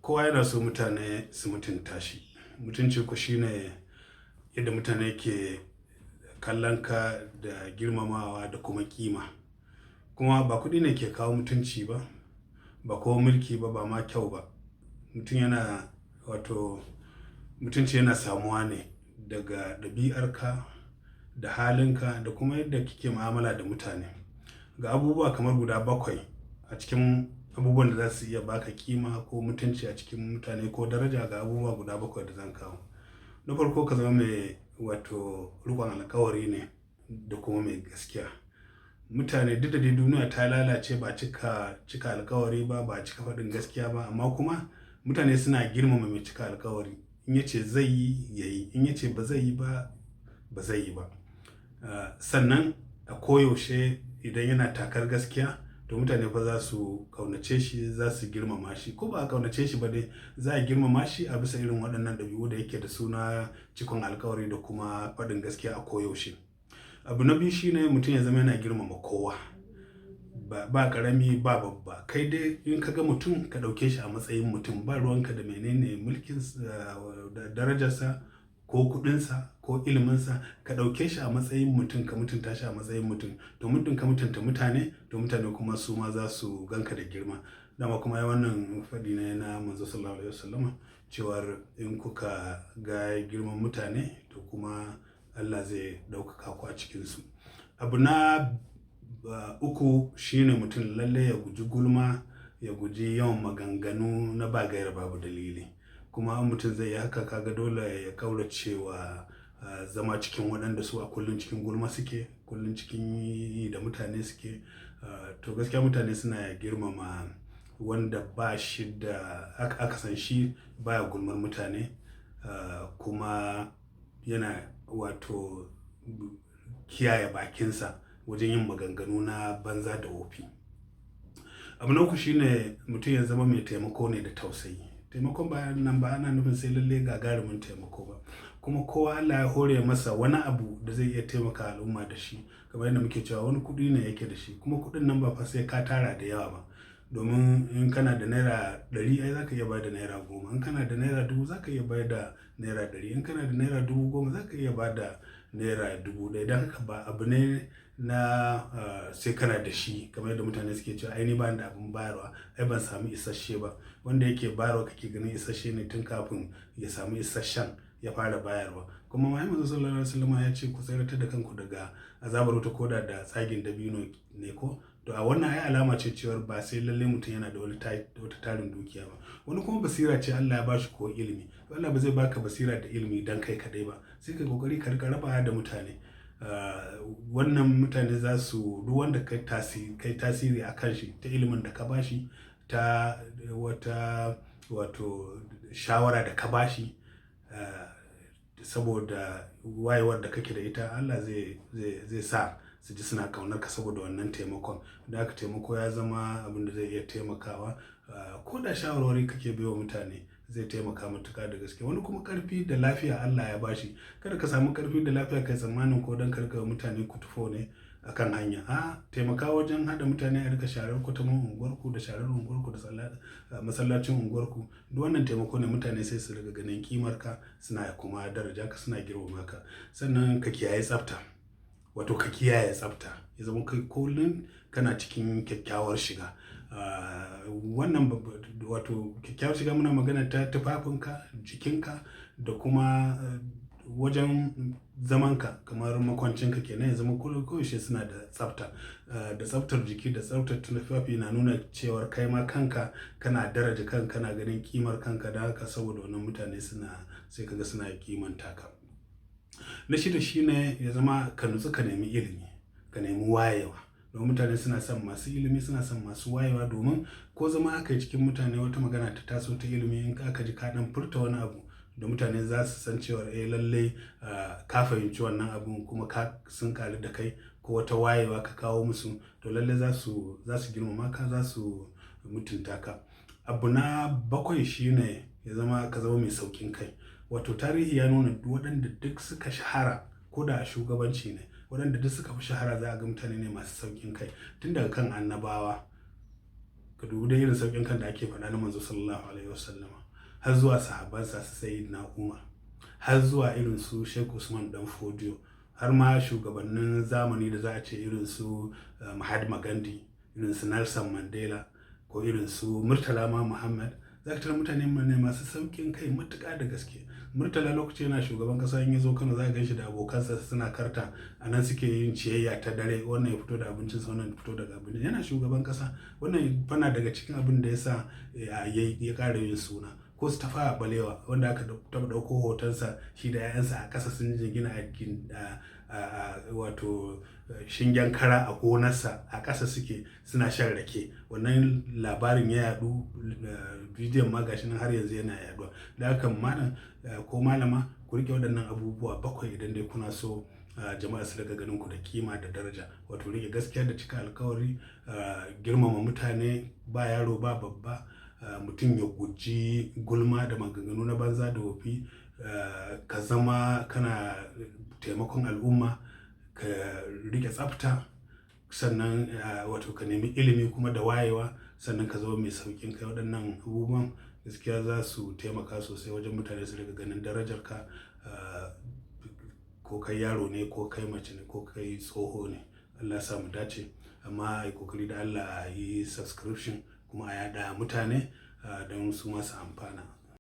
Kowa yana so mutane su mutunta shi. Mutunci ko shine yadda mutane ke kallon ka da girmamawa da kuma ƙima. Kuma ba kuɗi ne ke kawo mutunci ba, ba ko mulki ba, ba ma kyau ba. Mutum yana, wato mutunci yana samuwa ne daga ɗabi'arka da halinka da kuma yadda kike mu'amala da mutane. Ga abubuwa kamar guda bakwai a cikin abubuwan da za su iya ba ka ƙima ko mutunci a cikin mutane ko daraja, ga abubuwa guda bakwai da zan kawo. Na farko, ka zama mai wato riƙon alkawari ne da kuma mai gaskiya. Mutane duk da dai duniya ta lalace, ba cika cika alkawari ba, ba cika faɗin gaskiya ba, amma kuma mutane suna girmama mai cika alkawari. In ya ce zai yi, ya yi. In ya ce ba zai yi ba, ba zai yi ba. Sannan a koyaushe idan yana takar gaskiya, to mutane fa za su ƙaunace shi, za su girmama shi. Ko ba a ƙaunace shi ba dai, za a girmama shi a bisa irin waɗannan ɗabi'u da yake da suna cikon alkawari da kuma faɗin gaskiya a koyaushe. Abu na biyu shine mutum ya zama yana girmama kowa. Ba, ba ƙarami ba babba. Kai dai in ka ga mutum, ka ɗauke shi a matsayin mutum. Ba ruwan ka da menene mulkinsa, da darajarsa ko kuɗinsa ko iliminsa. Ka ɗauke shi a matsayin mutum, ka mutunta shi a matsayin mutum. To muddin ka mutunta mutane, to mutane kuma su ma za su gan ka da girma. Dama kuma ai wannan faɗi ne na Manzo Sallallahu Alaihi Wasallama cewar in kuka ga girman mutane, to kuma Allah zai ɗaukaka ku a cikinsu. Abu na uku shine mutum lalle ya guji gulma, ya guji yawan maganganu na ba gaira babu dalili. Kuma in mutum zai yi haka, ka ga dole ya ƙaurace wa zama cikin waɗanda su a kullum cikin gulma suke, kullum cikin yi da mutane suke. To gaskiya mutane suna girmama wanda ba shi da aka san shi baya gulmar mutane, kuma yana wato kiyaye bakinsa wajen yin maganganu na banza da wofi. Abu na uku shine mutum ya zama mai taimako ne da tausayi. Taimakon bayan nan ba ana nufin sai lalle gagarumin taimako ba. Kuma kowa Allah ya hore masa wani abu da zai iya taimakawa al'umma da shi. Kamar yadda muke cewa wani kuɗi ne yake da shi, kuma kuɗin nan ba fa sai ka tara da yawa ba. Domin in kana da naira 100, ai za ka iya ba da naira 10. In kana da naira 1000, za ka iya bayar da naira 100. In kana da naira 10,000, za ka iya ba da naira 1,000. Don haka ba abu ne na sai kana da shi kamar yadda mutane suke cewa ai ni bani da abin bayarwa, ai ban sami isasshe ba. Wanda yake bayarwa kake ganin isasshe ne tun kafin ya sami isasshen ya fara bayarwa. Kuma ma ai Manzo Sallallahu Alaihi Wasallama ya ce ku tsiratar da kanku daga azabar wuta ko da da tsagin dabino ne ko? To a wannan ai alama ce cewar ba sai lalle mutum yana da wani wata tarin dukiya ba. Wani kuma basira ce Allah ya ba shi ko ilimi. Allah ba zai baka basira da ilimi don kai kaɗai ba. Sai ka yi ƙoƙari ka riƙa rabawa da mutane. Wannan mutane za su duk wanda kai tasiri, kai tasiri a kan shi ta ilimin da ka ba shi, ta wata wato shawara da ka ba shi, saboda wayewar da kake da ita, Allah zai, zai, zai sa su ji suna ƙaunarka saboda wannan taimakon. Don haka taimako ya zama abin da zai iya taimakawa. Ko da shawarwari kake bai wa mutane, zai taimaka matuƙa da gaske. Wani kuma ƙarfi da lafiya Allah ya ba shi. Kada ka samu ƙarfi da lafiya kai tsammanin ko don ka riƙa wa mutane kutufo ne a kan hanya. A, taimaka wajen haɗa mutane a riƙa sharar kwatamin unguwarku da sharar unguwarku da masallacin unguwarku. Duk wannan taimako ne, mutane sai su riƙa ganin ƙimarka, suna kuma daraja ka, suna girmama ka. Sannan ka kiyaye tsafta. Wato ka kiyaye tsafta. Ya zama kai kullum kana cikin kyakkyawar shiga. Wannan wato kyakkyawar shiga muna magana ta tufafinka, jikinka da kuma wajen zamanka kamar makwancinka ke nan ya zama kullum koyaushe suna da tsafta. Da tsaftar jiki da tsaftar tufafi na nuna cewar kai ma kanka kana daraja kanka, kana ganin ƙimar kanka. Don haka saboda wannan mutane suna sai ka ga suna ƙimanta ka. Na shida shine ya zama ka nutsu ka nemi ilimi, ka nemi wayewa. Domin mutane suna son masu ilimi, suna son masu wayewa, domin ko zama aka yi cikin mutane wata magana ta taso ta ilimi, in aka ji ka ɗan furta wani abu da mutane za su san cewar eh lalle ka fahimci wannan abun kuma ka sun ƙaru da kai ko wata wayewa ka kawo musu, to lalle za su, za su girmama ka, za su mutunta ka. Abu na bakwai shine ya zama ka zama mai sauƙin kai. Wato tarihi ya nuna duk waɗanda duk suka shahara ko da a shugabanci ne, waɗanda duk suka fi shahara za a ga mutane ne masu sauƙin kai. Tun daga kan annabawa. Ka dubi dai irin sauƙin kan da ake faɗa na Manzo Sallallahu Alaihi Wasallama, har zuwa sahabbansa su Sayyidina Umar, har zuwa irin su Sheikh Usman Dan Fodio, har ma shugabannin zamani da za a ce irin su Mahatma Gandhi, irin su Nelson Mandela, ko irin su Murtala ma Muhammad. Za ka tarar mutane ne masu sauƙin kai matuƙa da gaske. Murtala, lokaci yana shugaban ƙasa, in ya zo Kano za ka ganshi da abokansa suna karta, a nan suke yin ciyayya ta dare, wannan ya fito da abincinsa, wannan ya fito daga abincin. Yana shugaban ƙasa. Wannan fana daga cikin abin da ya sa ya ƙara yin suna. Ko su Tafawa Balewa, wanda aka taɓa ɗauko hotonsa shi da 'ya'yansa a ƙasa sun jingina a wato shingen kara a gonarsa, a ƙasa suke suna shan rake. Wannan labarin ya yaɗu, bidiyon ma gashi nan har yanzu yana yaɗuwa. Da haka, malam ko malama, ku riƙe waɗannan abubuwa bakwai idan dai kuna so jama'a su riƙa ganin ku da kima da daraja. Wato riƙe gaskiya da cika alkawari, girmama mutane, ba yaro ba babba, mutum ya guji gulma da maganganu na banza da wofi, ka zama kana taimakon al'umma, ka riƙe tsafta, sannan wato ka nemi ilimi kuma da wayewa, sannan ka zama mai sauƙin kai. Waɗannan abubuwan gaskiya za su taimaka sosai wajen mutane su riƙa ganin darajarka, ko kai yaro ne, ko kai mace ne, ko kai tsoho ne. Allah ya sa mu dace. Amma ayi kokari da Allah a yi subscription kuma a yaɗa mutane don su ma su amfana.